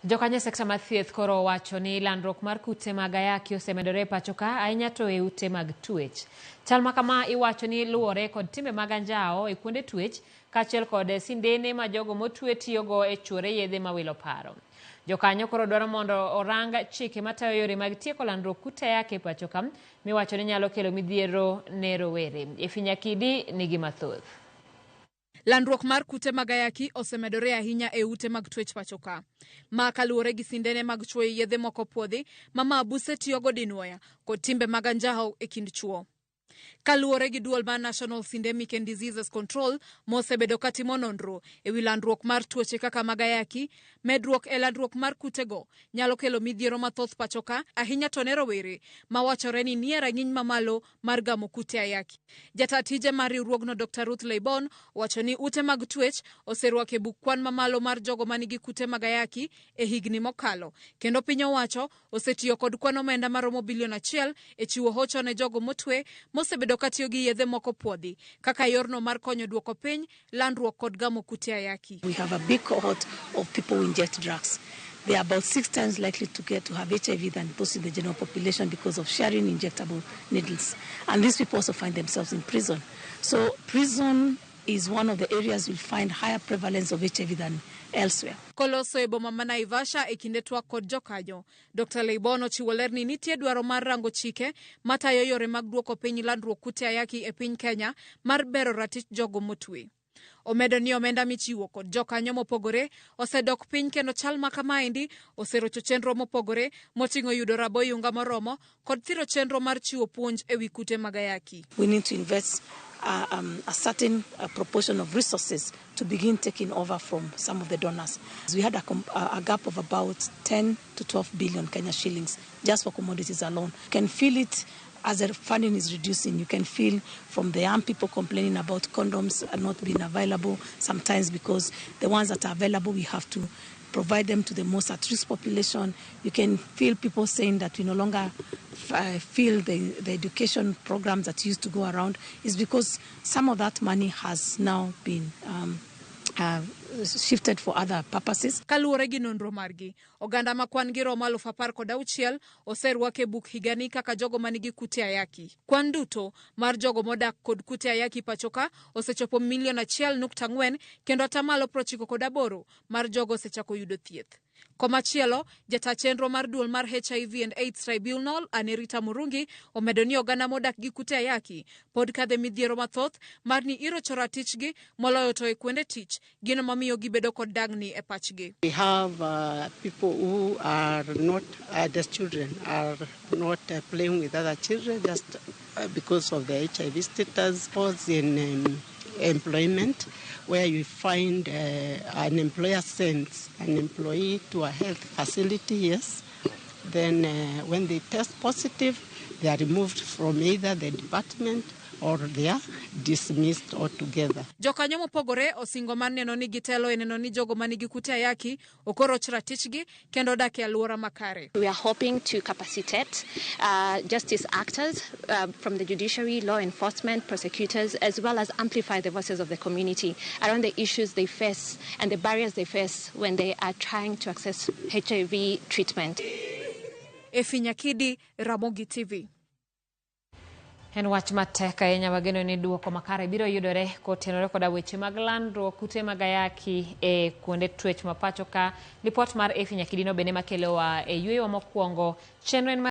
Jokanyo e sekta mar thieth koro owacho ni landruok mar kute mag ayaki osemedore e pacho ka ahinya to e ute mag twech. Chal ma kama iwacho ni luwore kod timbe mag anjawo e kuonde twech kaachiel kod sindene ma jogo motwe tiyogo e chuore yedhe mawilo paro. Jokanyo koro dwaro mondo orang chike matayo yore mag tieko landruok kute ayaki e pacho ka miwacho ni nyalo kelo midhiero ne rowere. Efi Nyakidi nigi mathoth. Landruok mar kute mag ayaki osemedore ahinya e ute mag twech pacho ka. Ma kaluwore gi sindene mag chuoyo yedhe moko puodhi ma maabuse tiyogo dinwoya kod timbe mag anjawo e kind chuo. Kaluwore gi duol mar National Syndemic and Diseases Control mosebedo katimo nonro e wi landruok mar tuoche kaka mag ayaki, medruok e landruok mar kutego nyalo kelo midhiero mathoth pacho ka, ahinya to ne rowere ma wachore ni nie rang'iny mamalo mar gamo kute ayaki. Jata tije mar riwruogno Dr. Ruth Leibon owacho ni ute mag twech oserwako e buk kwan mamalo mar jogo manigi kute mag ayaki e higni mokalo, kendo piny owacho osetiyo kod kwan omenda maromo bilion achiel e chiwo hocho ne jogo motwe mosebedo katiyo gi yedhe moko puodhi kaka yorno mar konyo duoko piny landruok kod gamo kute ayaki. We have a big cohort of people who inject drugs. They are about 6 times likely to get to have HIV than those in the general population because of sharing injectable needles. And these people also find themselves in prison. So prison is one of the areas you'll find higher prevalence of HIV than elsewhere. Koloso e boma ma Naivasha e kinde twak kod jokanyo, Dr. Leibon ochiwo ler ni nitie dwaro mar rango chike matayo yore mag duoko piny landruok kute ayaki e piny Kenya mar bero ratich jogo motwe. Omedo ni omenda michiwo kod jokanyo mopogore osedok piny kendo chal ma kamaendi oserocho chenro mopogore moting'o yudo raboyunga moromo kod thiro chenro mar chiwo puonj e wi kute mag ayaki. We need to invest a certain proportion of resources to begin taking over from some of the donors. We had a gap of about 10 to 12 billion Kenya shillings just for commodities alone. You can feel it as the funding is reducing. You can feel from the young people complaining about condoms are not being available sometimes because the ones that are available, we have to provide them to the most at-risk population. You can feel people saying that we no longer feel the education programs that used to go around. Is because some of that money has now been shifted for other purposes. Kaluwore gi nonro margi, oganda ma kwan gi romo 16,000 oserwak e buk higani kaka jogo manigi kute ayaki. Kwan duto mar jogo modak kod kute ayaki pacho ka osechopo milion 1.4 kendo atamalo 98 mar jogo osechako yudo thieth. Komachielo, jata chenro mar duol mar HIV and AIDS Tribunal, Anerita Murungi, omedo ni oganda modak gi kute ayaki pod kadhe midhiero mathoth mar ni irocho ratichgi moloyo to e kuonde tich, gino mamiyo gibedo kod dangni e pachgi. We have people who are not, the children are not playing with other children just because of the HIV status. Pause in employment, where you find an employer sends an employee to a health facility, yes. Then when they test positive, they are removed from either the department or they are dismissed altogether. Jokanyo mopogore osingo mar neno ni gitelo e neno ni jogo manigi kute ayaki ok oroch ratichgi kendo dak e alwora makare. We are hoping to capacitate justice actors from the judiciary, law enforcement, prosecutors, as well as amplify the voices of the community around the issues they face and the barriers they face when they are trying to access HIV treatment. Efi Nyakidi, Ramogi TV. En wach matek ahinya wageno ni duoko makare biro yudore kotenore koda weche mag landruok kute mag ayaki e kuonde twech ma pacho ka. Lipot mar Efi Nyakidi no bende makelowa e yweyo mokwongo. Chenro en